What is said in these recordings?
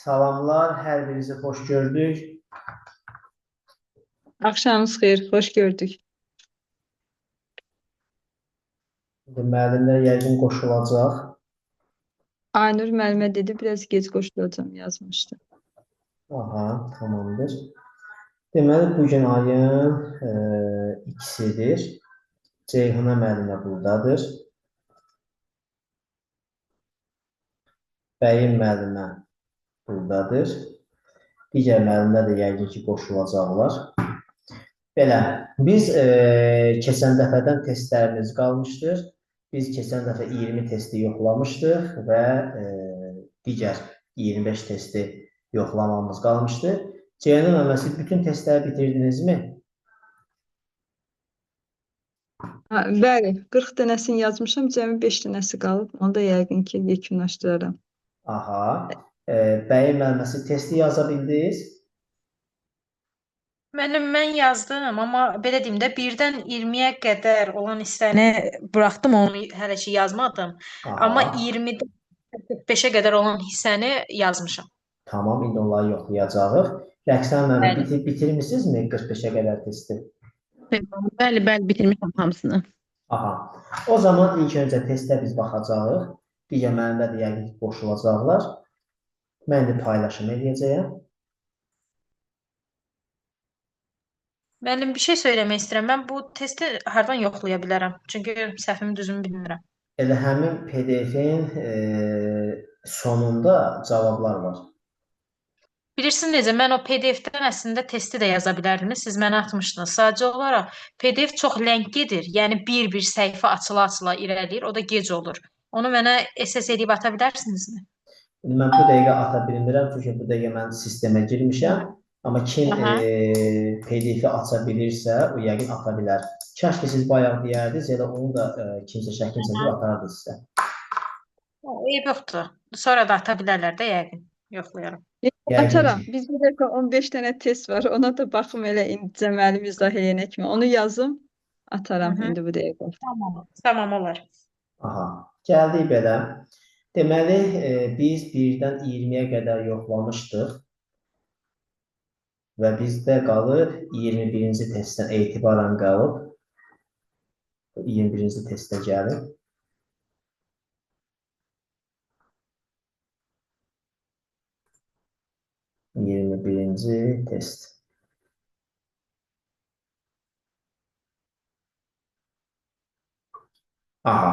Salamlar, hər birinizi xoş gördük. Axşamınız xeyir, xoş gördük. İndi müəllimlər yəqin qoşulacaq. Aynur müəllimə dedi, biraz gec qoşulacağam yazmışdı. Aha, tamamdır. Deməli, bu gün ayın ikisidir. Ceyhuna müəllimə buradadır. Bəyim müəllimə buradadır. Digər müəllimlər də yəqin ki, qoşulacaqlar. Belə, biz keçən dəfədən testlərimiz qalmışdır. Biz keçən dəfə 20 testi yoxlamışdıq və digər 25 testi yoxlamamız qalmışdı. Ceyhuna müəllimə, siz bütün testləri bitirdinizmi? Ha, bəli, 40 dənəsini yazmışam, cəmi 5 dənəsi qalıb. Onu da yəqin ki, yekunlaşdıraram. Aha. Bəyim müəlliməsi testi yaza bildiniz? Müəllim, mən yazdım, amma belə deyim də 1-dən 20-yə qədər olan hissəni buraxdım, onu hələ ki yazmadım. Amma Aha. 20-dən 45-ə qədər olan hissəni yazmışam. Tamam, indi onları yoxlayacağıq. Rəqsan müəllimə, Bəli. bitirmisinizmi 45-ə qədər testi? Bəli, bəli, bitirmişəm hamısını. Aha. O zaman ilk öncə testə biz baxacağıq. Digər müəllimlər də yəqin ki, qoşulacaqlar. Mən də paylaşım eləyəcəyəm. Müəllim, bir şey söyləmək istəyirəm. Mən bu testi hardan yoxlaya bilərəm? Çünki səhvimi düzümü bilmirəm. Elə həmin PDF-in sonunda cavablar var. Bilirsiniz necə, mən o PDF-dən əslində testi də yaza bilərdim. Siz mənə atmışdınız. Sadəcə olaraq PDF çox ləng gedir. Yəni bir-bir səhifə açıla-açıla irəliləyir. O da gec olur. Onu mənə SS edib ata bilərsinizmi? İndi mən bu dəqiqə ata bilmirəm, çünki bu dəqiqə mən sistemə girmişəm. Amma kim PDF-i aça bilirsə, o yəqin ata bilər. Kaş ki siz bayaq deyərdiniz, elə onu da kimsə şəkil çəkib atardı sizə. Eyb yoxdur. Sonra da ata bilərlər də yəqin. Yoxlayaram. Ataram. Bizdə də 15 dənə test var. Ona da baxım elə indicə müəllim izah eləyənə kimi. Onu yazım, ataram indi bu dəqiqə. Tamam. Tamam olar. Aha, gəldik belə. Deməli, biz 1-dən 20-yə qədər yoxlamışdıq və bizdə qalır 21-ci testdən etibarən qalıb. 21-ci testə gəlib. 21-ci test. Aha,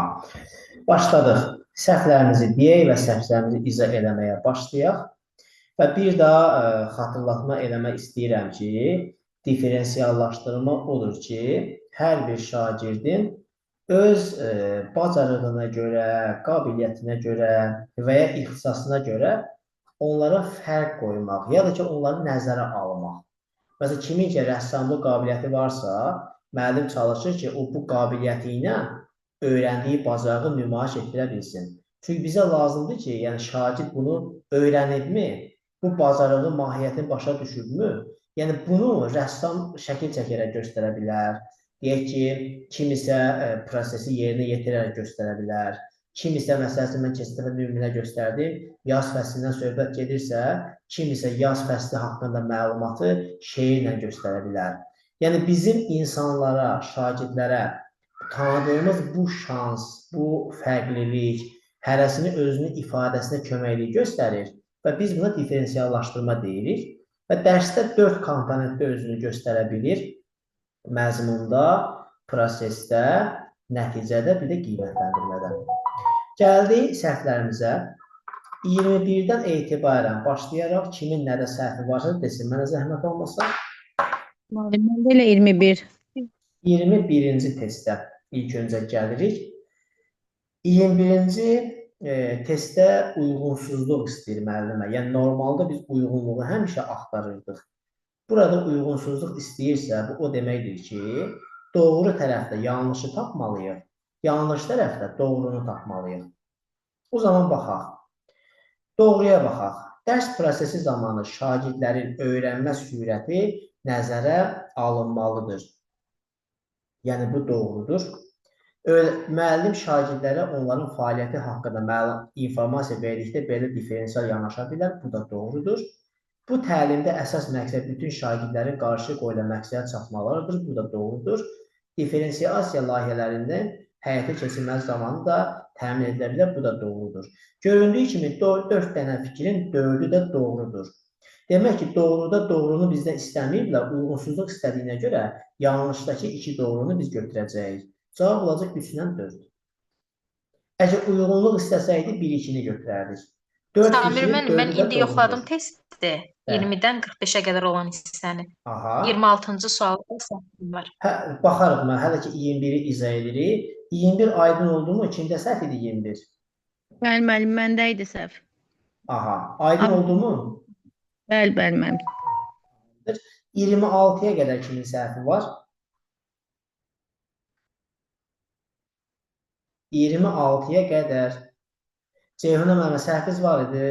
başladıq. Səhvlərimizi deyək və səhvlərimizi izah eləməyə başlayaq. Və bir daha xatırlatma eləmək istəyirəm ki, diferensiallaşdırma odur ki, hər bir şagirdin öz bacarığına görə, qabiliyyətinə görə və ya ixtisasına görə onlara fərq qoymaq, ya da ki, onları nəzərə almaq. Məsələn, kimin ki, rəssamlıq qabiliyyəti varsa, müəllim çalışır ki, o bu qabiliyyəti ilə öyrəndiyi bacarığı nümayiş etdirə bilsin. Çünki bizə lazımdır ki, yəni şagird bunu öyrənibmi, bu bacarığın mahiyyətini başa düşübmü? Yəni bunu rəssam şəkil çəkərək göstərə bilər. Deyək ki, kimisə prosesi yerinə yetirərək göstərə bilər. Kimisə, məsələn, mən keçən dəfə nümunə göstərdim, yaz fəslindən söhbət gedirsə, kimisə yaz fəsli haqqında məlumatı şeirlə göstərə bilər. Yəni bizim insanlara, şagirdlərə tanıdığımız bu şans, bu fərqlilik hərəsini özünün ifadəsinə köməklik göstərir və biz buna diferensiallaşdırma deyirik və dərsdə 4 komponentdə özünü göstərə bilir. Məzmunda, prosesdə, nəticədə, bir də qiymətləndirmədə. Gəldik səhvlərimizə. 21-dən etibarən başlayaraq kimin nədə səhvi varsa desin, mənə zəhmət olmasa. Məndə elə 21. 21-ci testə ilk öncə gəlirik. 21-ci testdə uyğunsuzluq istəyir müəllimə. Yəni normalda biz uyğunluğu həmişə axtarırdıq. Burada uyğunsuzluq istəyirsə, bu o deməkdir ki, doğru tərəfdə yanlışı tapmalıyıq, yanlış tərəfdə doğrunu tapmalıyıq. O zaman baxaq. Doğruya baxaq. Dərs prosesi zamanı şagirdlərin öyrənmə sürəti nəzərə alınmalıdır. Yəni bu doğrudur. Müəllim şagirdlərə onların fəaliyyəti haqqında informasiya verdikdə belə diferensial yanaşa bilər. Bu da doğrudur. Bu təlimdə əsas məqsəd bütün şagirdlərin qarşı qoyulan məqsədə çatmalarıdır. Bu da doğrudur. Diferensiasiya layihələrinin həyata keçirilməsi zamanı da təmin edilə bilər. Bu da doğrudur. Göründüyü kimi 4 dənə fikrin 4-ü də doğrudur. Demək ki, doğruda doğrunu bizdən istəməyiblər. Uyğunsuzluq istədiyinə görə yanlışdakı 2 doğrunu biz götürəcəyik. Cavab olacaq 3 ilə 4. Əgər uyğunluq istəsəydi 1-2-ni götürərdik. 4 Samir müəllim, mən indi yoxladım testi. 20-dən 45-ə qədər olan hissəni. Aha. 26-cı sualda səhvim var. Hə, baxarıq mən. Hələ ki 21-i izah edirik. 21 aydın oldu mu? Kimdə səhv idi 21? Bəli, müəllim, məndə idi səhv. Aha. Aydın oldu mu? Bəli, bəli, müəllim. 26-ya qədər kimin səhvi var? 26-ya qədər. Ceyhunə müəllimə səhviniz var idi.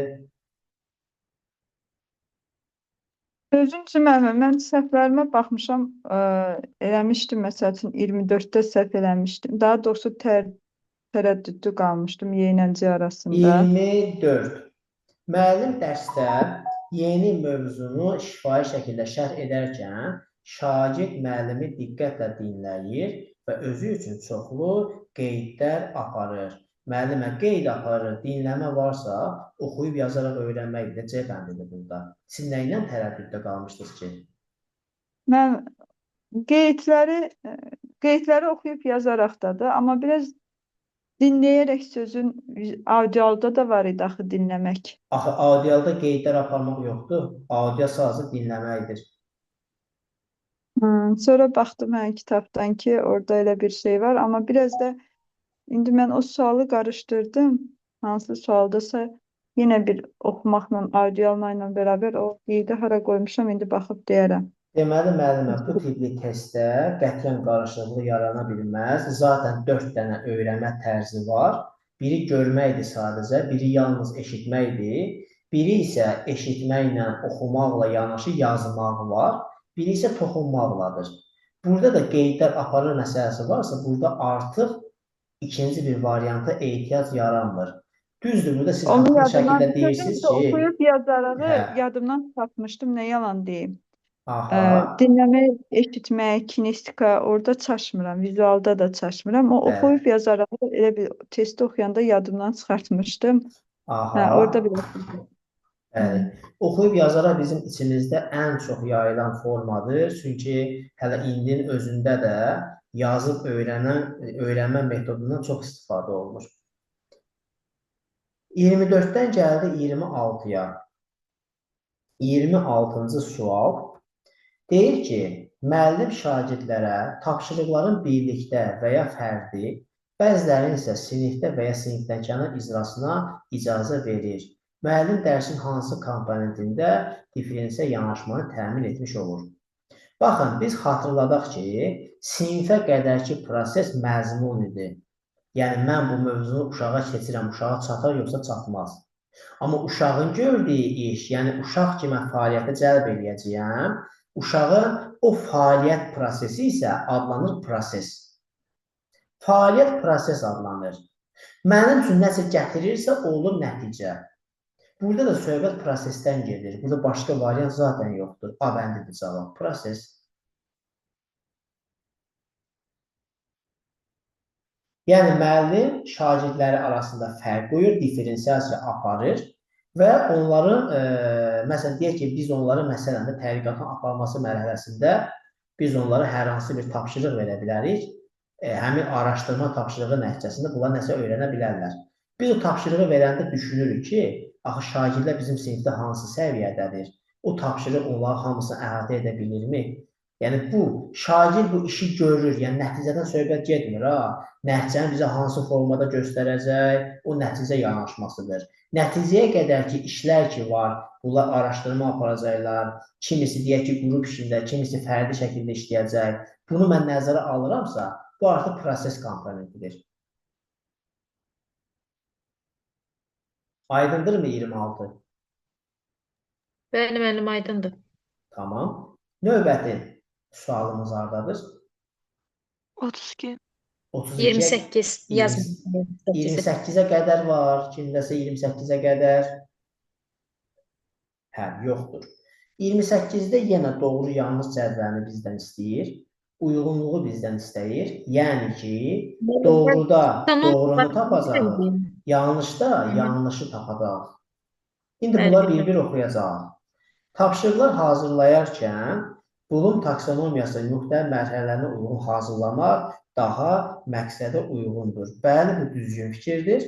Sözün müəllimə, mən səhvlərimə baxmışam, eləmişdim, məsəl üçün 24-də səhv eləmişdim. Daha doğrusu tərəddüdlü qalmışdım Y ilə C arasında. 24. Müəllim dərsdə yeni mövzunu şifahi şəkildə şərh edərkən şagird müəllimi diqqətlə dinləyir və özü üçün çoxlu qeydlər aparır. Müəllimə qeyd aparır, dinləmə varsa, oxuyub yazaraq öyrənməkdir. C bəndidir burada. Siz nə ilə tərəddüddə qalmışdınız ki? Mən qeydləri oxuyub yazaraqdadır, amma biraz dinləyərək sözün audialda da var idi axı dinləmək. Axı audialda qeydlər aparmaq yoxdur. Audio sadəcə dinləməkdir. Sonra baxdım kitabdan ki, orada elə bir şey var, amma biraz da indi mən o sualı qarışdırdım. Hansı sualdasa yenə bir oxumaqla, audialla ilə bərabər o qeydi hara qoymuşam, indi baxıb deyərəm. Deməli, müəllimə, bu tipli testdə qətiyyən qarışıqlıq yarana bilməz. Zaten 4 dənə öyrənmə tərzi var. Biri görməkdir sadəcə, biri yalnız eşitməkdir. Biri isə eşitməklə, oxumaqla yanaşı yazmaq var. Biri isə toxunmaqladır. Burada da qeydlər aparır məsələsi varsa, burada artıq ikinci bir varianta ehtiyac yaranmır. Düzdür, burada siz Onu haqlı şəkildə deyirsiniz ki, oxuyub yazarağı yadımdan çıxartmışdım, nə yalan deyim. Aha. Dinləmək, eşitmək, kinestika orada çaşmıram, vizualda da çaşmıram. O oxuyub yazarağı elə bir testi oxuyanda yadımdan çıxartmışdım. Aha. Hə, orada biraz. Bəli. Oxuyub yazaraq bizim içimizdə ən çox yayılan formadır. Çünki hələ indinin özündə də yazıb öyrənmə metodundan çox istifadə olunur. 24-dən gəldi 26-ya. 26-cı sual deyir ki, müəllim şagirdlərə tapşırıqların birlikdə və ya fərdi, bəzilərinin isə sinifdə və ya sinifdənkənar icrasına icazə verir. Müəllim dərsin hansı komponentində diferensial yanaşmanı təmin etmiş olur? Baxın, biz xatırladaq ki, sinifə qədərki proses məzmun idi. Yəni, mən bu mövzunu uşağa keçirəm, uşağa çatar yoxsa çatmaz. Amma uşağın gördüyü iş, yəni uşaq kimi fəaliyyətə cəlb eləyəcəyəm, uşağın o fəaliyyət prosesi isə adlanır proses. Fəaliyyət proses adlanır. Mənim üçün nəsə gətirirsə, olur nəticə. Burada da söhbət prosesdən gedir. Burada başqa variant zaten yoxdur. A bəndidir cavab. Proses. Yəni, müəllim şagirdləri arasında fərq qoyur, diferensiasiya aparır və onların, məsələn, deyək ki, biz onları məsələn də tədqiqatın aparılması mərhələsində biz onlara hər hansı bir tapşırıq verə bilərik. Həmin araşdırma tapşırığı nəticəsində bunlar nəsə öyrənə bilərlər. Biz o tapşırığı verəndə düşünürük ki, axı şagirdlər bizim sinifdə hansı səviyyədədir? O tapşırıq onların hamısını əhatə edə bilirmi? Yəni, bu, şagird bu işi görür, yəni nəticədən söhbət getmir, ha. Nəticəni bizə hansı formada göstərəcək, o nəticə yanaşmasıdır. Nəticəyə qədər ki, işlər ki var, bunlar araşdırma aparacaqlar, kimisi deyək ki, qrup işində, kimisi fərdi şəkildə işləyəcək. Bunu mən nəzərə alıramsa, bu artıq proses komponentidir. Aydındırmı 26? Bəli, müəllim, aydındır. Tamam. Növbəti sualımız hardadır? 32. 32-yə 28 yazmadım. 28-ə qədər var. Kimdəsə 28-ə qədər? Hə, yoxdur. 28-də yenə doğru yanlış cədvəlini bizdən istəyir. Uyğunluğu bizdən istəyir. Yəni ki, doğruda doğrunu tapacağıq. Yanlışda yanlışı tapacağıq. İndi bunlar bir-bir oxuyacağıq. Tapşırıqlar hazırlayarkən Blum taksonomiyası müxtəlif mərhələlərinə uyğun hazırlamaq daha məqsədə uyğundur. Bəli, bu düzgün fikirdir.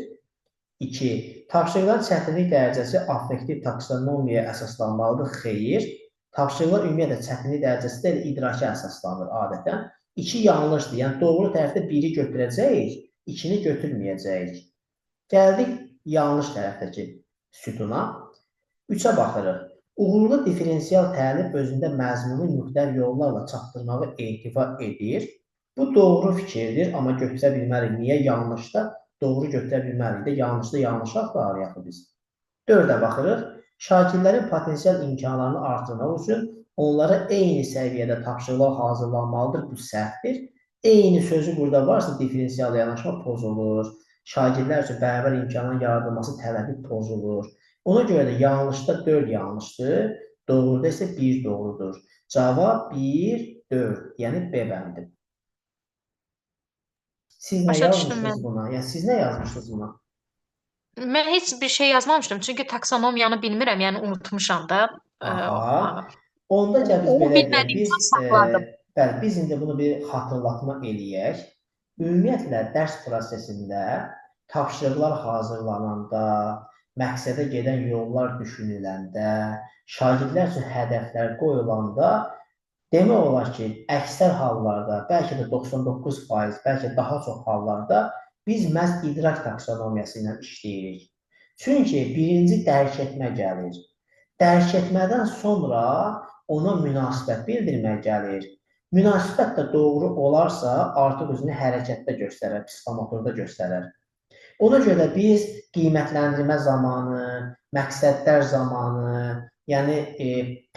2. Tapşırıqların çətinlik dərəcəsi affektiv taksonomiyaya əsaslanmalıdır. Xeyr. Tapşırıqlar ümumiyyətlə çətinlik dərəcəsi də idraka əsaslanır adətən. 2 yanlışdır. Yəni doğru tərəfdə 1-i götürəcəyik, 2-ni götürməyəcəyik. Gəldik yanlış tərəfdəki sütuna. 3-ə baxırıq. Uğurlu diferensial təlim özündə məzmunu müxtəlif yollarla çatdırmağı ehtiva edir. Bu doğru fikirdir, amma götürə bilmərik. Niyə? Yanlışda doğru götürə bilmərik də. Yanlışda yanlış axtarırıq axı biz. 4-ə baxırıq. Şagirdlərin potensial imkanlarını artırmaq üçün onlara eyni səviyyədə tapşırıqlar hazırlanmalıdır. Bu səhvdir. Eyni sözü burada varsa diferensial yanaşma pozulur. Şagirdlər üçün bərabər imkanların yaradılması tələbi pozulur. Ona görə də yanlışda 4 yanlışdır, doğruda isə 1 doğrudur. Cavab 1, 4, yəni B bəndi. Siz nə yazmışdınız buna? Yəni siz nə yazmışdınız buna? Mən heç bir şey yazmamışdım. Çünki taksonomiyanı bilmirəm, yəni unutmuşam da Aha. Onda gəl biz belə deyək. Biz, bəli, biz indi bunu bir xatırlatma eləyək. Ümumiyyətlə, dərs prosesində tapşırıqlar hazırlananda, məqsədə gedən yollar düşünüləndə, şagirdlər üçün hədəflər qoyulanda, demək olar ki, əksər hallarda, bəlkə də 99%, bəlkə daha çox hallarda biz məhz idrak taksonomiyası ilə işləyirik. Çünki birinci dərk etmə gəlir. Dərk etmədən sonra ona münasibət bildirmək gəlir. Münasibət də doğru olarsa, artıq özünü hərəkətdə göstərər, psixomotorda göstərər. Ona görə biz qiymətləndirmə zamanı, məqsədlər zamanı, yəni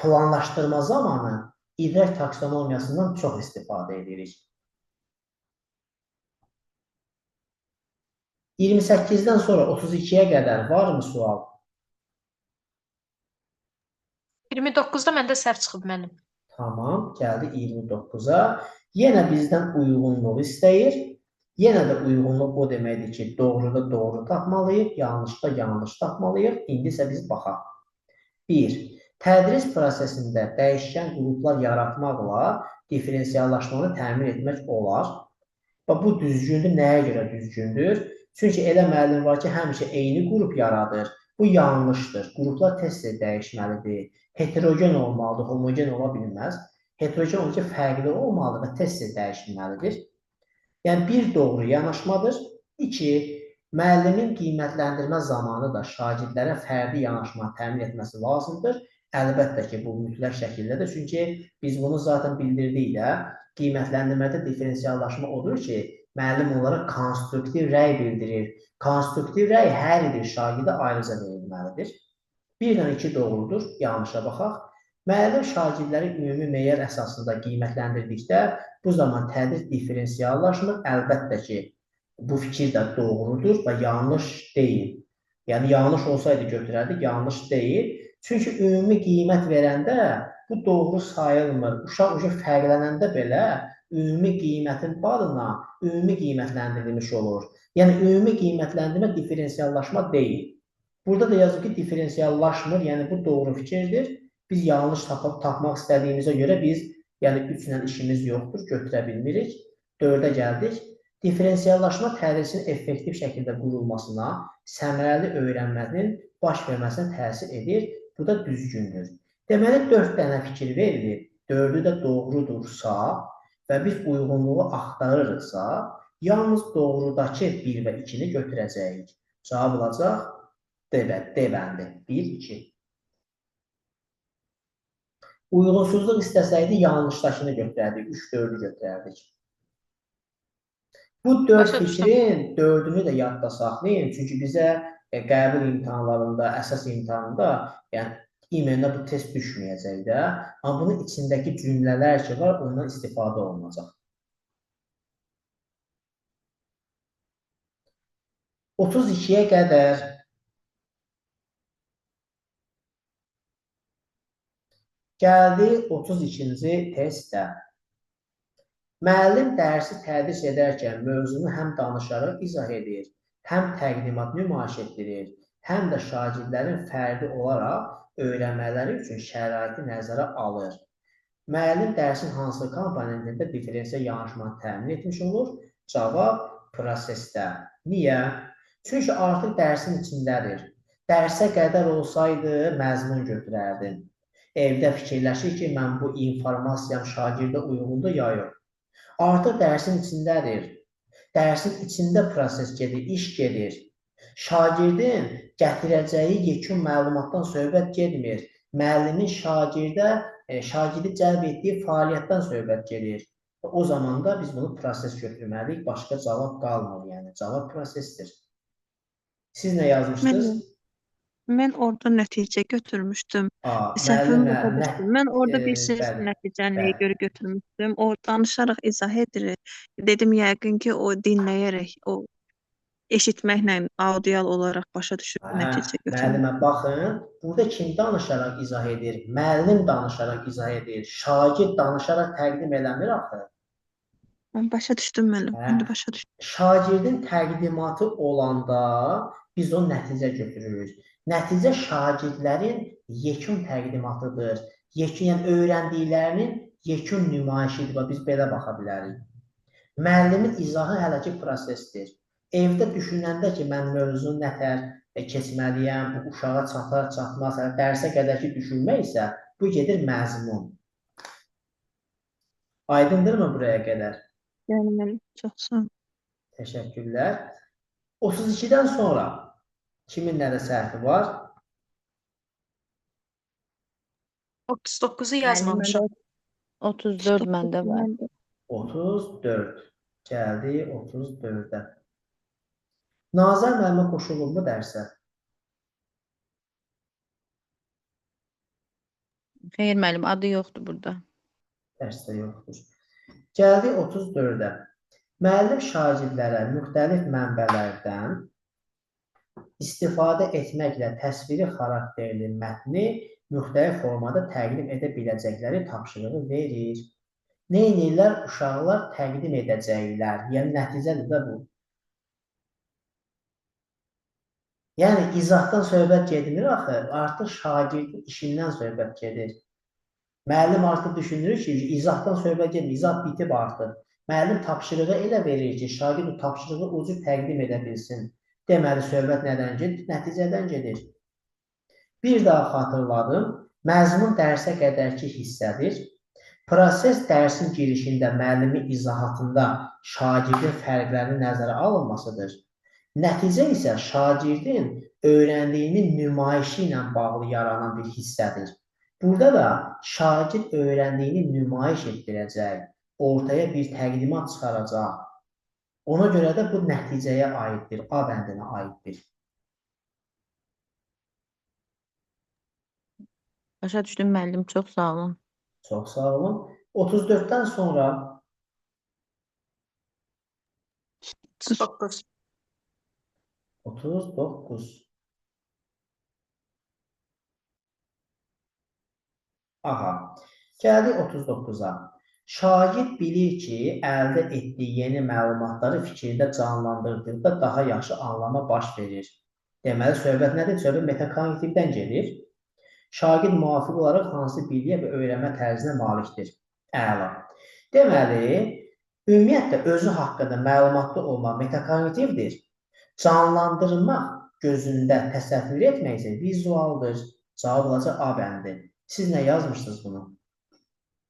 planlaşdırma zamanı idrak taksonomiyasından çox istifadə edirik. 28-dən sonra 32-yə qədər varmı sual? 29-da məndə səhv çıxıb mənim. Tamam, gəldi 29-a. Yenə bizdən uyğunluğu istəyir. Yenə də uyğunluq o deməkdir ki, doğruda doğru tapmalıyıq, yanlışda yanlış tapmalıyıq. İndi isə biz baxaq. 1. Tədris prosesində dəyişkən qruplar yaratmaqla diferensiallaşmanı təmin etmək olar. Və bu düzgündür. Nəyə görə düzgündür? Çünki elə müəllim var ki, həmişə eyni qrup yaradır. Bu yanlışdır. Qruplar tez-tez dəyişməlidir. Heterogen olmalıdır, homogen ola bilməz. Heterogen olur ki, fərqli olmalıdır və tez-tez dəyişilməlidir. Yəni, bir doğru yanaşmadır. 2. Müəllimin qiymətləndirmə zamanı da şagirdlərə fərdi yanaşma təmin etməsi lazımdır. Əlbəttə ki, bu mütləq şəkildədir. Çünki biz bunu zaten bildirdik də. Qiymətləndirmədə diferensiallaşma odur ki, müəllim onlara konstruktiv rəy bildirir. Konstruktiv rəy hər bir şagirdə ayrıca verilməlidir. 1 ilə 2 doğrudur. Yanlışa baxaq. Müəllim şagirdləri ümumi meyar əsasında qiymətləndirdikdə bu zaman tədris diferensiallaşmır. Əlbəttə ki, bu fikir də doğrudur və yanlış deyil. Yəni, yanlış olsaydı götürərdik, yanlış deyil. Çünki ümumi qiymət verəndə bu doğru sayılmır. Uşaq uca fərqlənəndə belə ümumi qiymətin barına ümumi qiymətləndirilmiş olur. Yəni, ümumi qiymətləndirmə diferensiallaşma deyil. Burada da yazır ki, diferensiallaşmır, yəni bu doğru fikirdir. Biz yanlış tapmaq istədiyimizə görə biz, yəni 3 ilə işimiz yoxdur, götürə bilmirik. 4-ə gəldik. Diferensiallaşma tədrisin effektiv şəkildə qurulmasına, səmərəli öyrənmənin baş verməsinə təsir edir. Bu da düzgündür. Deməli, 4 dənə fikir verilir. 4-ü də doğrudursa və biz uyğunluğu axtarırıqsa, yalnız doğrudakı 1 və 2-ni götürəcəyik. Cavab olacaq D bəndi. 1, 2. Uyğunsuzluq istəsəydi, yanlışdakını götürərdik. 3, 4-ü götürərdik. Bu 4 fikrin 4-ünü də yadda saxlayın. Çünki bizə qəbul imtahanlarında, əsas imtahanında, yəni imenə bu test düşməyəcək də. Amma bunun içindəki cümlələr ki var, ondan istifadə olunacaq. 32-yə qədər. Gəldi 32-ci testə. Müəllim dərsi tədris edərkən mövzunu həm danışaraq izah edir, həm təqdimat nümayiş etdirir, həm də şagirdlərin fərdi olaraq öyrənmələri üçün şəraiti nəzərə alır. Müəllim dərsin hansı komponentində diferensial yanaşmanı təmin etmiş olur? Cavab prosesdə. Niyə? Çünki artıq dərsin içindədir. Dərsə qədər olsaydı məzmun götürərdin. Evdə fikirləşir ki, mən bu informasiyam şagirdə uyğundur ya yox. Artıq dərsin içindədir. Dərsin içində proses gedir, iş gedir. Şagirdin gətirəcəyi yekun məlumatdan söhbət getmir. Müəllimin şagirdi cəlb etdiyi fəaliyyətdən söhbət gedir. O zaman da biz bunu proses götürməliyik. Başqa cavab qalmır. Yəni cavab prosesdir. Siz nə yazmışdınız? Mən orada nəticə götürmüşdüm. Səhvimi başa düşdüm. Mən orada bir söz nəticəni nəyə görə götürmüşdüm. O danışaraq izah edir. Dedim yəqin ki, o dinləyərək, o eşitməklə audial olaraq başa düşüb nəticə götürmüşdüm. Müəllimə baxın, burada kim danışaraq izah edir? Müəllim danışaraq izah edir. Şagird danışaraq təqdim eləmir axı. Mən başa düşdüm müəllim. İndi başa düşdüm. Şagirdin təqdimatı olanda biz o nəticə götürürük. Nəticə şagirdlərin yekun təqdimatıdır. Yekun, yəni öyrəndiklərinin yekun nümayişidir. Biz belə baxa bilərik. Müəllimin izahı hələ ki prosesdir. Evdə düşünəndə ki, mən mövzunu nətər keçməliyəm, bu uşağa çatar, çatmaz, hələ dərsə qədər ki düşünmək isə bu gedir məzmun. Aydındırmı buraya qədər? Yəni müəllim, çox sağ olun. Təşəkkürlər. 32-dən sonra kimin nədə səhvi var? 39-u yazmamışam. 34 məndə var. 34. Gəldi 34-ə. Nazər müəllimə qoşulurmu dərsə? Xeyr müəllim, adı yoxdur burada. Dərsdə yoxdur. Gəldi 34-ə. Müəllim şagirdlərə müxtəlif mənbələrdən istifadə etməklə təsviri xarakterli mətni müxtəlif formada təqdim edə biləcəkləri tapşırığı verir. Nə edirlər? Uşaqlar təqdim edəcəklər. Yəni, nəticədir də bu. Yəni, izahdan söhbət getmir axı, artıq şagirdin işindən söhbət gedir. Müəllim artıq düşünür ki, izahdan söhbət getmir, izah bitib artıq. Müəllim tapşırığı elə verir ki, şagird o tapşırığı o cür təqdim edə bilsin. Deməli, söhbət nədən gedir? Nəticədən gedir. Bir daha xatırladım, məzmun dərsə qədərki hissədir. Proses dərsin girişində müəllimin izahatında şagirdin fərqlərinin nəzərə alınmasıdır. Nəticə isə şagirdin öyrəndiyinin nümayişi ilə bağlı yaranan bir hissədir. Burada da şagird öyrəndiyini nümayiş etdirəcək, ortaya bir təqdimat çıxaracaq. Ona görə də bu nəticəyə aiddir, A bəndinə aiddir. Başa düşdüm müəllim, çox sağ olun. Çox sağ olun. 34-dən sonra 39. 39. Aha, gəldik 39-a. Şagird bilir ki, əldə etdiyi yeni məlumatları fikrində canlandırdıqda daha yaxşı anlama baş verir. Deməli, söhbət nədir? Söhbət metakognitivdən gedir. Şagird müvafiq olaraq hansı biliyə və öyrənmə tərzinə malikdir? Əla. Deməli, ümumiyyətlə, özü haqqında məlumatlı olmaq metakognitivdir. Canlandırmaq gözündə təsəvvür etmək isə vizualdır. Cavab olacaq A bəndi. Siz nə yazmışsınız bunu?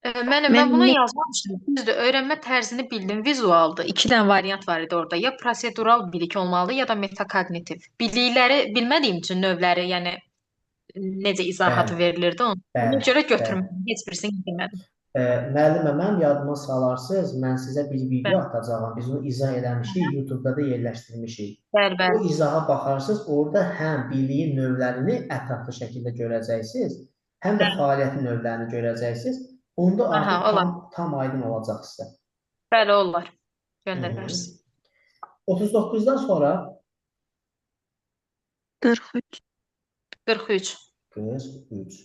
Mən bunu yazmamışdım. Düzdür, öyrənmə tərzini bildim, vizualdır. İki dənə variant var idi orada. Ya prosedural bilik olmalı, ya da metakognitiv. Bilikləri bilmədiyim üçün növləri, yəni necə izahatı verilirdi onu. Ona görə götürmədim, heç birisini götürmədim. Müəllimə, mənim yadıma salarsınız, mən sizə bir video atacağam. Biz onu izah eləmişik, YouTube-da da yerləşdirmişik. Bəli, bəli. O izaha baxarsınız, orada həm biliyin növlərini ətraflı şəkildə görəcəksiniz, həm də fəaliyyətin növlərini görəcəksiniz. Onda artıq tam aydın olacaq sizə. Bəli, olar. Göndərərsiniz. 39-dan sonra 43. 43. 43.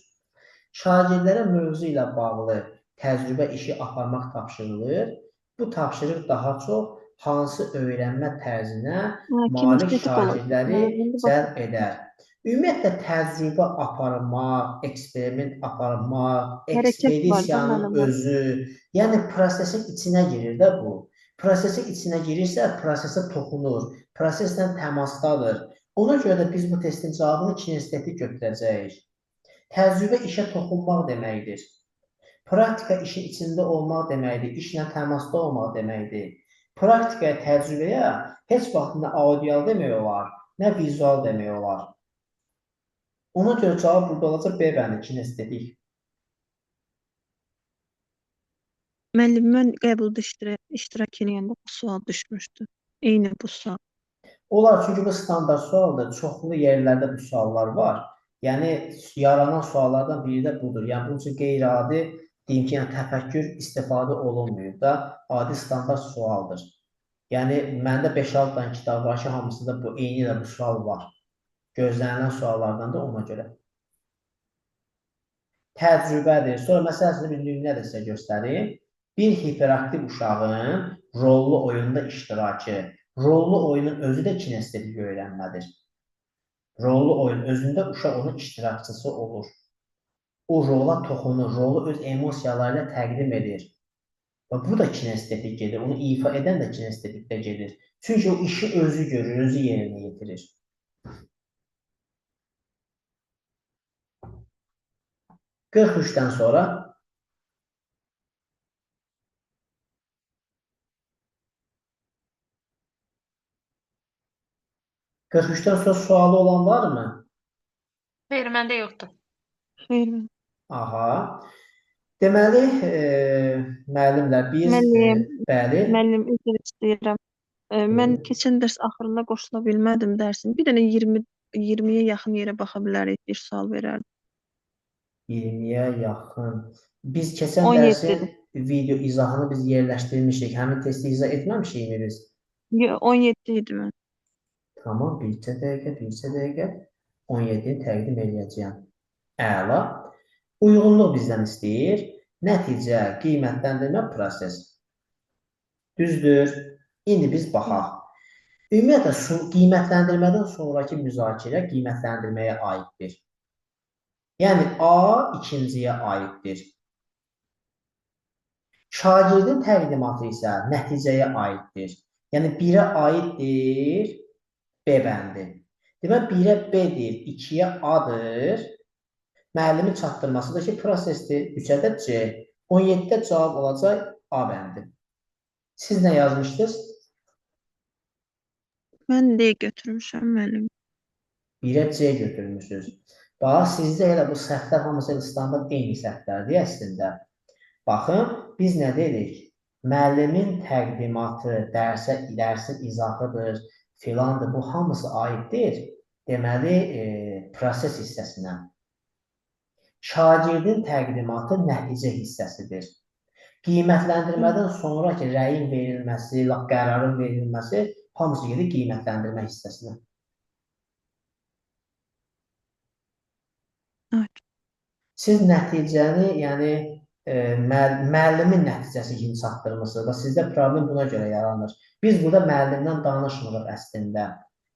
Şagirdlərə mövzu ilə bağlı təcrübə işi aparmaq tapşırılır. Bu tapşırıq daha çox hansı öyrənmə tərzinə malik şagirdləri cəlb edər? Ümumiyyətlə təcrübə aparmaq, eksperiment aparmaq, ekspedisiyanın özü, yəni prosesin içinə girir də bu. Prosesin içinə girirsə, prosesə toxunur, proseslə təmasdadır. Ona görə də biz bu testin cavabını kinestetik götürəcəyik. Təcrübə işə toxunmaq deməkdir. Praktika işin içində olmaq deməkdir, işlə təmasda olmaq deməkdir. Praktikaya, təcrübəyə heç vaxt nə audial demək olar, nə vizual demək olar. Ona görə cavab burada olacaq B bəndi, kinestetik. Müəllim, mən qəbulda iştirak eləyəndə bu sual düşmüşdü. Eyni bu sual. Olar, çünki bu standart sualdır. Çoxlu yerlərdə bu suallar var. Yəni, yaranan suallardan biri də budur. Yəni, bunun üçün qeyri-adi, deyim ki, yəni, təfəkkür istifadə olunmuyor da, adi standart sualdır. Yəni, məndə 5-6 dənə kitab var ki, hamısında bu eyni ilə bu sual var. Gözlənilən suallardan da ona görə. Təcrübədir. Sonra, məsəl üçün, bir nümunə də sizə göstərim. Bir hiperaktiv uşağın rollu oyunda iştirakı. Rollu oyunun özü də kinestetik öyrənmədir. Rollu oyun özündə uşaq onun iştirakçısı olur. O rola toxunur, rolu öz emosiyaları ilə təqdim edir. Və bu da kinestetik gedir. Onu ifa edən də kinestetikdə gedir. Çünki o işi özü görür, özü yerinə yetirir. 43-dən sonra sualı olan var mı? Xeyr, məndə yoxdur. Xeyr. Aha. Deməli, müəllimlər, biz, Müəllim, bəli. Müəllim, üzr istəyirəm. Mən keçən dərs axırında qoşula bilmədim dərsin. Bir dənə 20-yə yaxın yerə baxa bilərik, bir sual verərdim. 20-yə yaxın. Biz keçən dərsin video izahını biz yerləşdirmişik. Həmin testi izah etməmişikmi biz? Yox, 17 idi mən. Tamam, bircə dəqiqə, bircə dəqiqə. 17-ni təqdim eləyəcəyəm. Əla. Uyğunluq bizdən istəyir. Nəticə, qiymətləndirmə, proses. Düzdür. İndi biz baxaq. Ümumiyyətlə, qiymətləndirmədən sonraki müzakirə qiymətləndirməyə aiddir. Yəni, A ikinciyə aiddir. Şagirdin təqdimatı isə nəticəyə aiddir. Yəni, 1-ə aiddir B bəndi. Demək, 1-ə B-dir, 2-yə A-dır. Müəllimin çatdırması da ki, prosesdir. 3-ə də C. 17-də cavab olacaq A bəndi. Siz nə yazmışdınız? Mən D götürmüşəm, müəllim. 1-ə C götürmüşsünüz. Bax, sizdə elə bu səhvlər hamısı elə standart eyni səhvlərdir əslində. Baxın, biz nə dedik? Müəllimin təqdimatı, dərsin izahıdır, filandır. Bu hamısı aiddir. Deməli, proses hissəsinə. Şagirdin təqdimatı nəticə hissəsidir. Qiymətləndirmədən sonraki rəyin verilməsi, qərarın verilməsi hamısı gedir qiymətləndirmə hissəsinə. Evet. Siz nəticəni, yəni müəllimin nəticəsi kimi çatdırmısınız və sizdə problem buna görə yaranır. Biz burada müəllimdən danışmırıq əslində.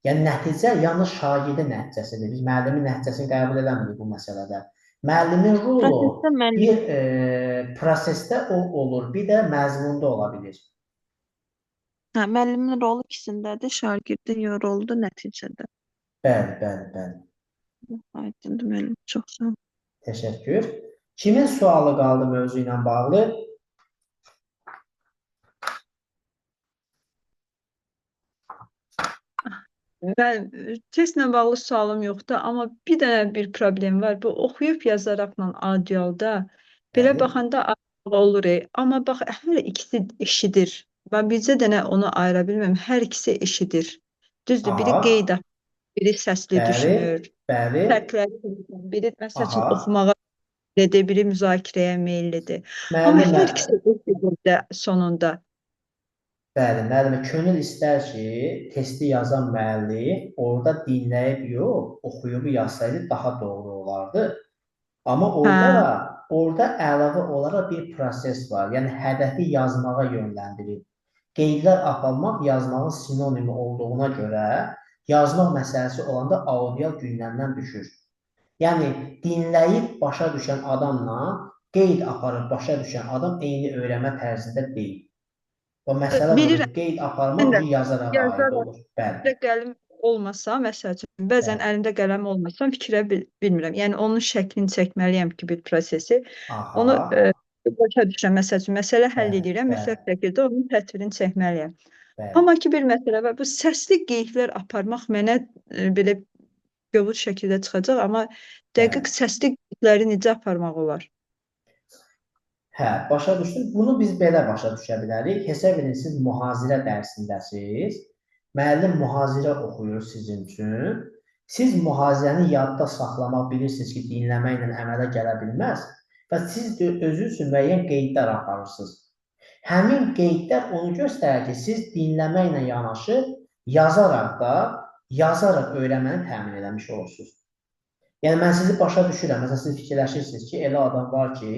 Yəni nəticə yalnız şagirdin nəticəsidir. Biz müəllimin nəticəsini qəbul eləmirik bu məsələdə. Müəllimin rolu bir prosesdə o olur, bir də məzmunda ola bilir. Hə, müəllimin rolu ikisindədir, şagirdin rolu da nəticədə. Bəli, bəli, bəli. Aydındır müəllim, çox sağ olun. Təşəkkür. Kimin sualı qaldı mövzu ilə bağlı? Mən testlə bağlı sualım yoxdur, amma bir dənə bir problem var. Bu oxuyub yazaraqla audialda belə baxanda olur, amma bax hər ikisi eşidir. Mən bircə dənə onu ayıra bilmirəm. Hər ikisi eşidir. Düzdür, biri qeyd, biri səsli düşünür. Bəli. Fərqləri biri məsəl üçün oxumağa meyillidir, biri müzakirəyə meyillidir. Amma hər ikisi eşidir də sonunda. Bəli, müəllimə, könül istər ki, testi yazan müəllif orada dinləyib yox, oxuyub yazsaydı daha doğru olardı. Amma orada Hə. da orada əlavə olaraq bir proses var. Yəni hədəfi yazmağa yönləndirir. Qeydlər aparmaq yazmağın sinonimi olduğuna görə yazmaq məsələsi olanda audial gündəmdən düşür. Yəni dinləyib başa düşən adamla qeyd aparıb başa düşən adam eyni öyrənmə tərzində deyil. O məsələ budur. Bilirəm. Qeyd aparmaq Mən də yazaraq aid yazaraq. olur. Bəli. Əlimdə qələm olmasa, məsəl üçün, bəzən Bəli. əlimdə qələm olmasa fikrə bilmirəm. Yəni onun şəklini çəkməliyəm ki, bir prosesi. Onu Aha. başa düşürəm. Məsəl üçün, məsələ həll Bəli, edirəm, bəli. mütləq şəkildə onun təsvirini çəkməliyəm. Bəli. Amma ki bir məsələ var. Bu səsli qeydlər aparmaq mənə belə qovur şəkildə çıxacaq, amma dəqiq Bəli. səsli qeydləri necə aparmaq olar? Hə, başa düşdüm. Bunu biz belə başa düşə bilərik. Hesab edin, siz mühazirə dərsindəsiniz. Müəllim mühazirə oxuyur sizin üçün. Siz mühazirəni yadda saxlamaq bilirsiniz ki, dinləməklə əmələ gələ bilməz və siz də özünüz üçün müəyyən qeydlər aparırsınız. Həmin qeydlər onu göstərir ki, siz dinləməklə yanaşı yazaraq da, yazaraq öyrənməni təmin eləmiş olursunuz. Yəni mən sizi başa düşürəm. Məsələn, siz fikirləşirsiniz ki, elə adam var ki,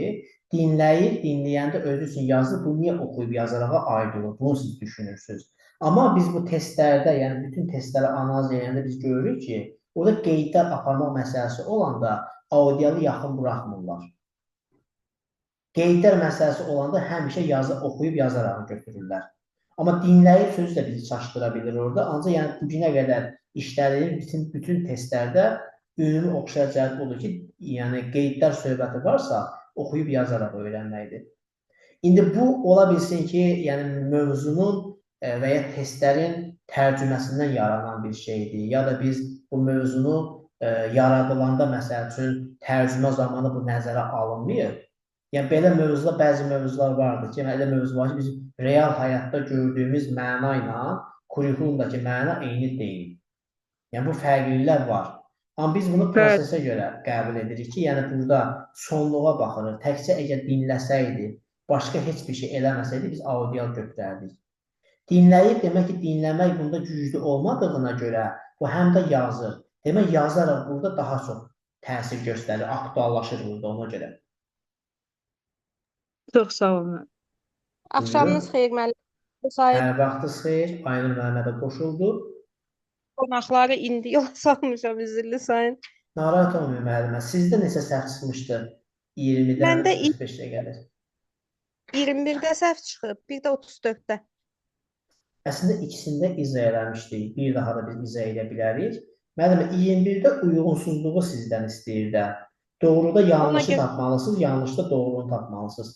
dinləyir, dinləyəndə özü üçün yazır, bu niyə oxuyub yazarağa aid olur? Bunu siz düşünürsünüz. Amma biz bu testlərdə, yəni bütün testləri analiz edəndə biz görürük ki, orada qeydlər aparmaq məsələsi olanda audialı yaxın buraxmırlar. Qeydlər məsələsi olanda həmişə yazı oxuyub yazaraq götürürlər. Amma dinləyib sözü də bizi çaşdıra bilir orada. Ancaq yəni bu günə qədər işlədiyimiz bütün testlərdə ümumi oxşar cəhət odur ki, yəni qeydlər söhbəti varsa, oxuyub yazaraq öyrənməkdir. İndi bu ola bilsin ki, yəni mövzunun və ya testlərin tərcüməsindən yaranan bir şeydir. Ya da biz bu mövzunu yaradılanda məsəl üçün tərcümə zamanı bu nəzərə alınmıyor. Yəni belə mövzuda bəzi mövzular vardır ki, elə mövzu var ki, biz real həyatda gördüyümüz məna ilə kurikulumdakı məna eyni deyil. Yəni bu fərqliliklər var. Amma biz bunu prosesə görə qəbul edirik ki, yəni burada sonluğa baxırıq. Təkcə əgər dinləsəydi, başqa heç bir şey eləməsəydi, biz audial götürərdik. Dinləyib, demək ki, dinləmək bunda güclü olmadığına görə bu həm də yazır. Demək, yazaraq burada daha çox təsir göstərir, aktuallaşır burada ona görə. Çox sağ olun. Axşamınız xeyir müəllim. Bu sayədə Hər vaxtınız xeyir. Aynur müəllimə də qoşuldu. Qonaqları indi yola salmışam, üzrlü sayın. Narahat olmayın müəllimə. Sizdə neçə səhv çıxmışdı? 20-dən Məndə 45-ə qədər. 21-də səhv çıxıb, bir də 34-də. Əslində ikisində izah eləmişdik. Bir daha da biz izah edə bilərik. Müəllimə, 21-də uyğunsuzluğu sizdən istəyir də. Doğruda yanlışı tapmalısınız, yanlışda doğrunu tapmalısınız.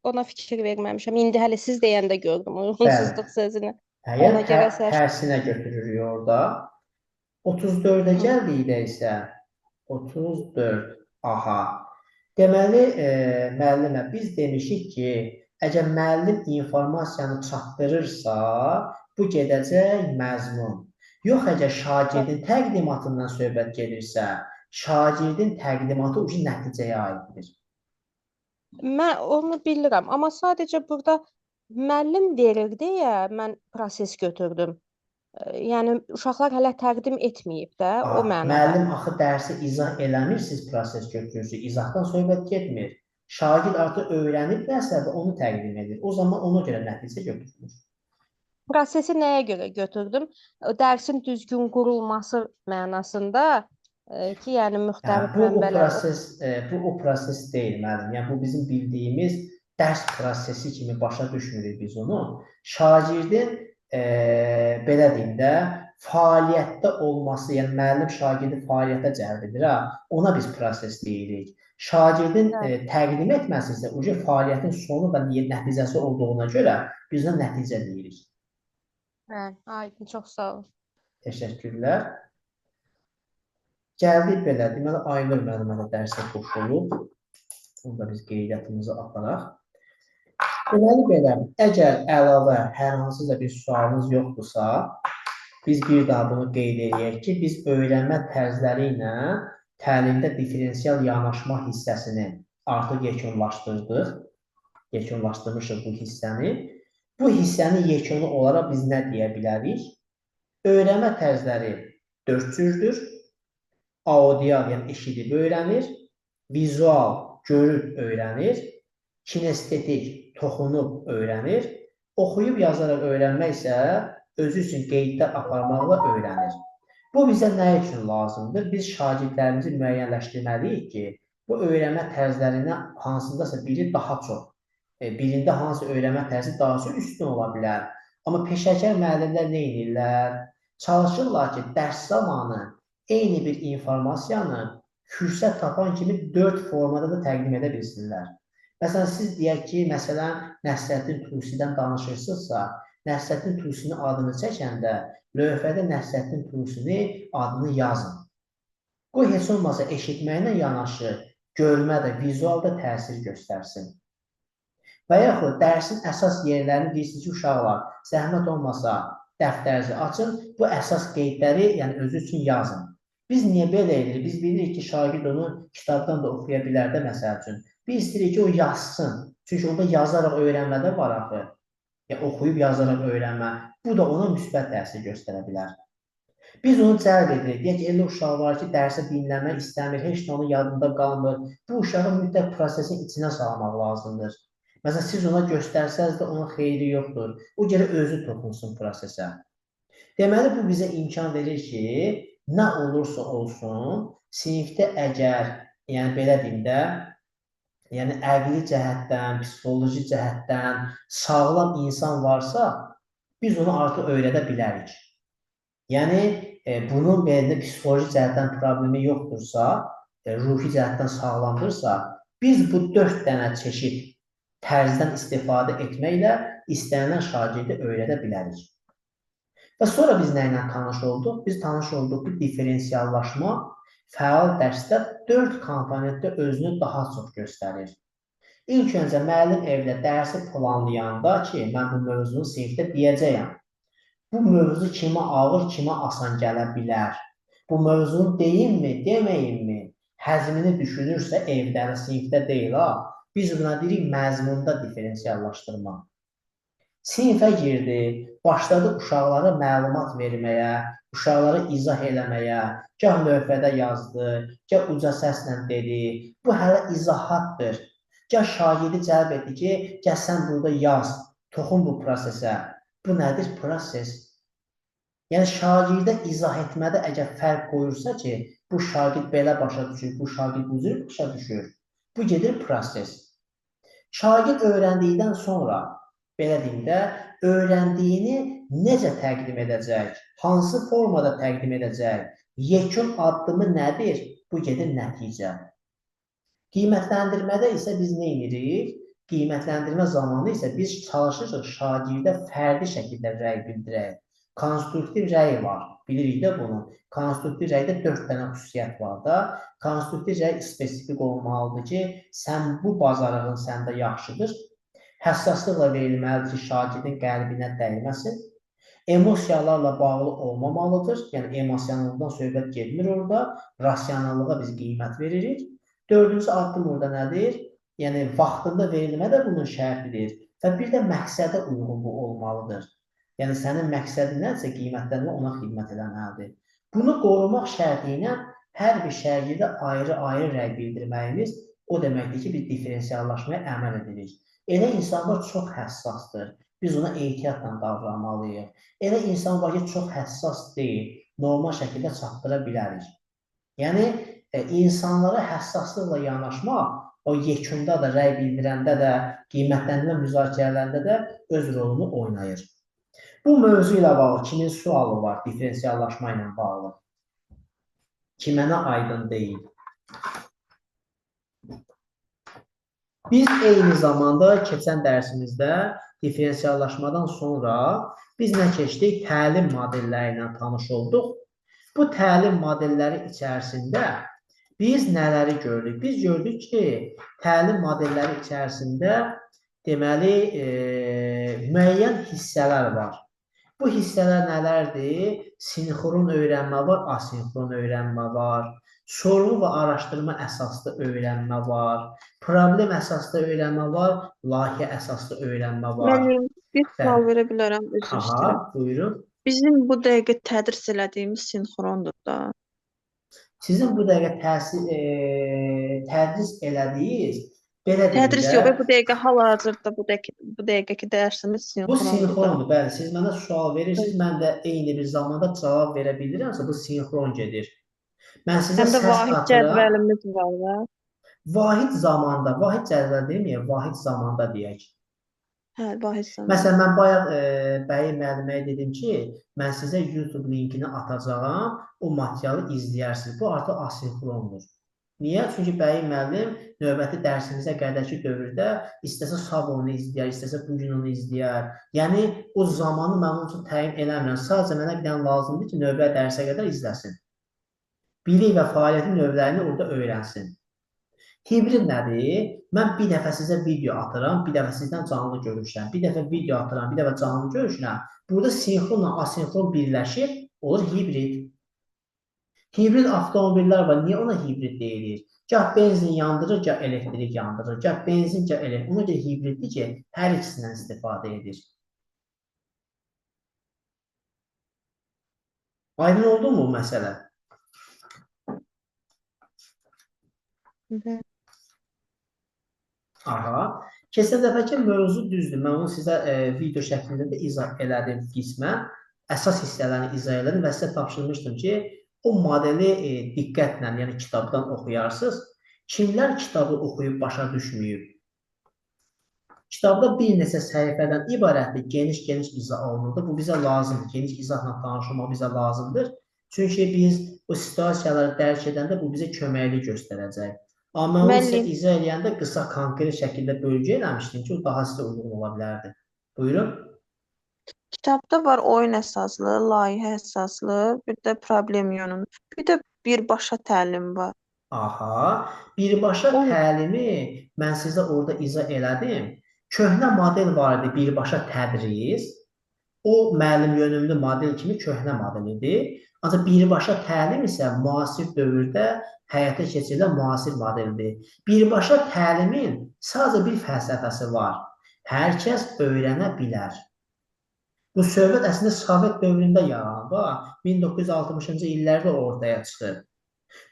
Ona fikir verməmişəm. İndi hələ siz deyəndə gördüm uyğunsuzluq sözünü. Hə, yəni Ona görə səhv. tərsinə götürürük orada. 34-ə gəldikdə isə 34. Aha. Deməli, müəllimə, biz demişik ki, əgər müəllim informasiyanı çatdırırsa, bu gedəcək məzmun. Yox, əgər şagirdin təqdimatından söhbət gedirsə, şagirdin təqdimatı ucu nəticəyə aiddir. Mən onu bilirəm, amma sadəcə burada müəllim verir deyə mən proses götürdüm. Yəni uşaqlar hələ təqdim etməyib də o mənada. Müəllim axı dərsi izah eləmir, siz proses götürürsünüz. İzahdan söhbət getmir. Şagird artıq öyrənib nəsə və onu təqdim edir. O zaman ona görə nəticə götürülür. Prosesi nəyə görə götürdüm? Dərsin düzgün qurulması mənasında ki, yəni müxtəlif bu o mənbələr proses, bu o proses deyil müəllim. Yəni bu bizim bildiyimiz dərs prosesi kimi başa düşmürük biz onu. Şagirdin belə deyim də fəaliyyətdə olması, yəni müəllim şagirdi fəaliyyətə cəlb edir ha, ona biz proses deyirik. Şagirdin təqdim etməsi isə ucu fəaliyyətin sonu və nəticəsi olduğuna görə biz ona nəticə deyirik. Bəli, aydın, çox sağ olun. Təşəkkürlər. Gəldik belə, deməli Aynur müəllimə də dərsə qoşulub. Bunu da biz qeydiyyatımızı aparaq. Deməli belə, əgər əlavə hər hansısa bir sualınız yoxdursa, biz bir daha bunu qeyd eləyək ki, biz öyrənmə tərzləri ilə təlimdə diferensial yanaşma hissəsini artıq yekunlaşdırdıq. Yekunlaşdırmışıq bu hissəni. Bu hissənin yekunu olaraq biz nə deyə bilərik? Öyrənmə tərzləri 4 cürdür. Audial, yəni eşidib öyrənir, vizual, görüb öyrənir, kinestetik, toxunub öyrənir, oxuyub yazaraq öyrənmək isə özü üçün qeydlər aparmaqla öyrənir. Bu bizə nə üçün lazımdır? Biz şagirdlərimizi müəyyənləşdirməliyik ki, bu öyrənmə tərzlərindən hansındasa biri daha çox, birində hansı öyrənmə tərzi daha çox üstün ola bilər. Amma peşəkar müəllimlər nə edirlər? Çalışırlar ki, dərs zamanı eyni bir informasiyanı fürsət tapan kimi 4 formada da təqdim edə bilsinlər. Məsələn, siz deyək ki, məsələn, Nəsrəddin Tusidən danışırsınızsa, Nəsrəddin Tusinin adını çəkəndə lövhədə Nəsrəddin Tusini adını yazın. Qoy heç olmasa eşitməklə yanaşı, görmə də, vizual da təsir göstərsin. Və yaxud dərsin əsas yerlərini deyirsiniz ki, uşaqlar, zəhmət olmasa dəftərinizi açın, bu əsas qeydləri, yəni özü üçün yazın. Biz niyə belə edirik? Biz bilirik ki, şagird onu kitabdan da oxuya bilər də, məsəl üçün. Biz istəyirik ki, o yazsın. Çünki onda yazaraq öyrənmə də var axı. Yəni, oxuyub yazaraq öyrənmə. Bu da ona müsbət təsir göstərə bilər. Biz onu cəlb edirik. Deyək ki, elə uşaq var ki, dərsi dinləmək istəmir, heç nə onun yadında qalmır. Bu uşağı mütləq prosesin içinə salmaq lazımdır. Məsələn, siz ona göstərsəniz də onun xeyri yoxdur. O gərək özü toxunsun prosesə. Deməli, bu bizə imkan verir ki, nə olursa olsun, sinifdə əgər, yəni belə deyim də, yəni əqli cəhətdən, psixoloji cəhətdən sağlam insan varsa, biz onu artıq öyrədə bilərik. Yəni, bunun belə psixoloji cəhətdən problemi yoxdursa, ruhi cəhətdən sağlamdırsa, biz bu 4 dənə çeşid tərzdən istifadə etməklə istənilən şagirdi öyrədə bilərik. Və sonra biz nə ilə tanış olduq? Biz tanış olduq ki, diferensiallaşma fəal dərsdə 4 komponentdə özünü daha çox göstərir. İlk öncə müəllim evdə dərsi planlayanda ki, mən bu mövzunu sinifdə deyəcəyəm. Bu mövzu kimə ağır, kimə asan gələ bilər? Bu mövzunu deyimmi, deməyimmi? Həzmini düşünürsə evdə, sinifdə deyil ha. Biz buna deyirik məzmunda diferensiallaşdırma. Sinifə girdi, başladı uşaqlara məlumat verməyə, uşaqlara izah eləməyə, gah lövhədə yazdı, gah uca səslə dedi. Bu hələ izahatdır. Gah şagirdi cəlb etdi ki, gəl sən burada yaz, toxun bu prosesə. Bu nədir? Proses. Yəni, şagirdə izah etmədə əgər fərq qoyursa ki, bu şagird belə başa düşür, bu şagird bu cür başa düşür. Bu gedir proses. Şagird öyrəndikdən sonra, belə deyim də, öyrəndiyini necə təqdim edəcək, hansı formada təqdim edəcək, yekun addımı nədir? Bu gedir nəticə. Qiymətləndirmədə isə biz nə edirik? Qiymətləndirmə zamanı isə biz çalışırıq şagirdə fərdi şəkildə rəy bildirək. Konstruktiv rəy var, bilirik də bunu. Konstruktiv rəydə 4 dənə xüsusiyyət var da. Konstruktiv rəy spesifik olmalıdır ki, sən bu bacarığın səndə yaxşıdır. Həssaslıqla verilməlidir ki, şagirdin qəlbinə dəyməsin. Emosiyalarla bağlı olmamalıdır. Yəni, emosionallıqdan söhbət getmir orada. Rasionallığa biz qiymət veririk. Dördüncü addım orada nədir? Yəni, vaxtında verilmə də bunun şərtidir. Və bir də məqsədə uyğun bu olmalıdır. Yəni, sənin məqsədin nədirsə, qiymətlənmə ona xidmət eləməlidir. Bunu qorumaq şərti ilə hər bir şagirdə ayrı-ayrı rəy bildirməyimiz o deməkdir ki, biz diferensiallaşmaya əməl edirik. Elə insan var, çox həssasdır. Biz ona ehtiyatla davranmalıyıq. Elə insan var ki, çox həssas deyil. Normal şəkildə çatdıra bilərik. Yəni, insanlara həssaslıqla yanaşmaq o yekunda da, rəy bildirəndə də, qiymətləndirmə müzakirələrində də öz rolunu oynayır. Bu mövzu ilə bağlı kimin sualı var diferensiallaşma ilə bağlı? Kimə nə aydın deyil? Biz eyni zamanda keçən dərsimizdə diferensiallaşmadan sonra biz nə keçdik? Təlim modelləri ilə tanış olduq. Bu təlim modelləri içərisində biz nələri gördük? Biz gördük ki, təlim modelləri içərisində deməli, müəyyən hissələr var. Bu hissələr nələrdir? Sinxron öyrənmə var, asinxron öyrənmə var. Sorğu və araşdırma əsaslı öyrənmə var, problem əsaslı öyrənmə var, layihə əsaslı öyrənmə var. Müəllim, bir sual Bəli. verə bilərəm, üzr Aha, istəyirəm. buyurun. Bizim bu dəqiqə tədris elədiyimiz sinxrondur da. Sizin bu dəqiqə tədris elədiyiniz, belə deyim Tədris də, yox, bu dəqiqə hal-hazırda bu dəqiqəki dərsimiz bu sinxrondur da. sinxrondur. Bəli, siz mənə sual verirsiniz, mən də eyni bir zamanda cavab verə bilirəmsə, bu sinxron gedir. Mən sizə Həm də səs vahid atıram. cədvəlimiz var da. Vahid zamanda, vahid cədvəl deməyək, vahid zamanda deyək. Hə, vahid zamanda. Məsələn, mən bayaq Bəyi müəlliməyə dedim ki, mən sizə YouTube linkini atacağam, o materialı izləyərsiniz. Bu artıq asinxrondur. Niyə? Çünki Bəyi müəllim növbəti dərsimizə qədərki dövrdə istəsə sabah onu izləyər, istəsə bu gün onu izləyər. Yəni, o zamanı mən onun üçün təyin eləmirəm. Sadəcə mənə bir dənə lazımdır ki, növbəti dərsə qədər izləsin. Bilik və fəaliyyətin növlərini orada öyrənsin. Hibrid nədir? Mən bir dəfə sizə video atıram, bir dəfə sizdən canlı görüşürəm. Bir dəfə video atıram, bir dəfə canlı görüşürəm. Burada sinxronla asinxron birləşir, olur hibrid. Hibrid avtomobillər var. Niyə ona hibrid deyilir? Gah benzin yandırır, gah elektrik yandırır. Gah benzin, gah elektrik. Ona görə hibriddir ki, hər ikisindən istifadə edir. Aydın oldu mu bu məsələ? Bəli. Aha. Keçən dəfəki mövzu düzdür. Mən onu sizə video şəklində də izah elədim qismən. Əsas hissələrini izah elədim və sizə tapşırmışdım ki, o modeli diqqətlə, yəni kitabdan oxuyarsınız. Kimlər kitabı oxuyub başa düşməyib? Kitabda bir neçə səhifədən ibarətdir, geniş-geniş izah olunurdu. Bu bizə lazımdır. Geniş izahla tanış olmaq bizə lazımdır. Çünki biz o situasiyaları dərk edəndə bu bizə köməklik göstərəcək. Amma mən onu sizə Müəllim, izah eləyəndə qısa, konkret şəkildə bölgü eləmişdim ki, o daha sizə uyğun ola bilərdi. Buyurun. Kitabda var oyun əsaslı, layihə əsaslı, bir də problem yönümlü, bir də birbaşa təlim var. Aha, birbaşa O təlimi mən sizə orada izah elədim. Köhnə model var idi, birbaşa tədris. O müəllim yönümlü model kimi köhnə model idi. Ancaq birbaşa təlim isə müasir dövrdə həyata keçirilən müasir modeldir. Birbaşa təlimin sadəcə bir fəlsəfəsi var. Hər kəs öyrənə bilər. Bu söhbət əslində Sovet dövründə yaranıb, 1960-cı illərdə ortaya çıxıb.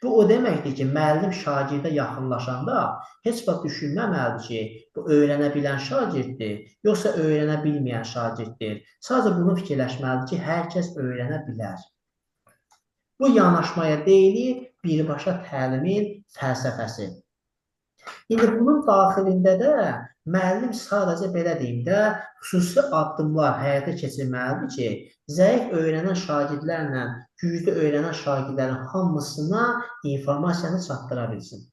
Bu o deməkdir ki, müəllim şagirdə yaxınlaşanda heç vaxt düşünməməlidir ki, bu öyrənə bilən şagirddir, yoxsa öyrənə bilməyən şagirddir. Sadəcə bunu fikirləşməlidir ki, hər kəs öyrənə bilər. Bu yanaşmaya deyilir birbaşa təlimin fəlsəfəsi. İndi bunun daxilində də müəllim sadəcə belə deyim də, xüsusi addımlar həyata keçirməlidir ki, zəif öyrənən şagirdlərlə güclü öyrənən şagirdlərin hamısına informasiyanı çatdıra bilsin.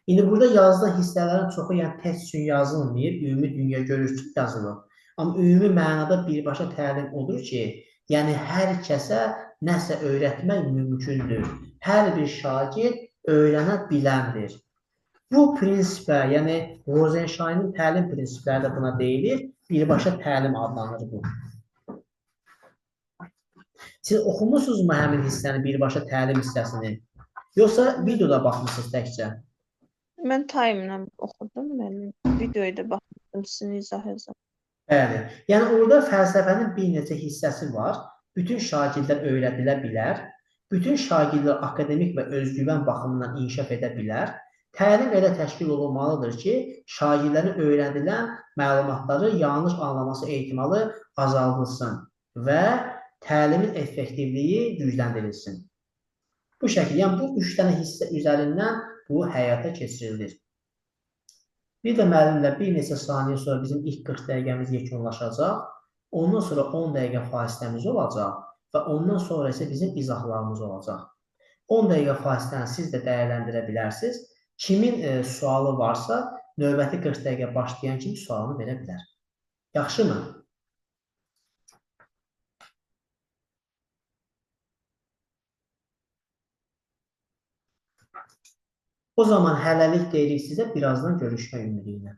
İndi burada yazılan hissələrin çoxu, yəni test üçün yazılmayıb, ümumi dünya görüş üçün yazılıb. Amma ümumi mənada birbaşa təlim odur ki, yəni hər kəsə nəsə öyrətmək mümkündür. Hər bir şagird öyrənə biləndir. Bu prinsipə, yəni Rosenshein'in təlim prinsipləri də buna deyilir, birbaşa təlim adlanır bu. Siz oxumusunuzmu həmin hissəni, birbaşa təlim hissəsini? Yoxsa videoda baxmısınız təkcə? Mən time-la oxudum, müəllim. Videoya da baxmışdım sizin izahınıza. Bəli. Yəni orada fəlsəfənin bir neçə hissəsi var. Bütün şagirdlər öyrədilə bilər. Bütün şagirdlər akademik və özgüvən baxımından inkişaf edə bilər. Təlim elə təşkil olunmalıdır ki, şagirdlərin öyrədilən məlumatları yanlış anlaması ehtimalı azaldılsın və təlimin effektivliyi gücləndirilsin. Bu şəkil, yəni bu üç dənə hissə üzərindən bu həyata keçirilir. Bir də müəllimlər bir neçə saniyə sonra bizim ilk 40 dəqiqəmiz yekunlaşacaq. Ondan sonra 10 dəqiqə fasiləmiz olacaq və ondan sonra isə bizim izahlarımız olacaq. 10 dəqiqə fasiləni siz də dəyərləndirə bilərsiniz. Kimin sualı varsa, növbəti 40 dəqiqə başlayan kimi sualını verə bilər. Yaxşı mı? O zaman hələlik deyirik sizə, birazdan görüşmək ümidi ilə.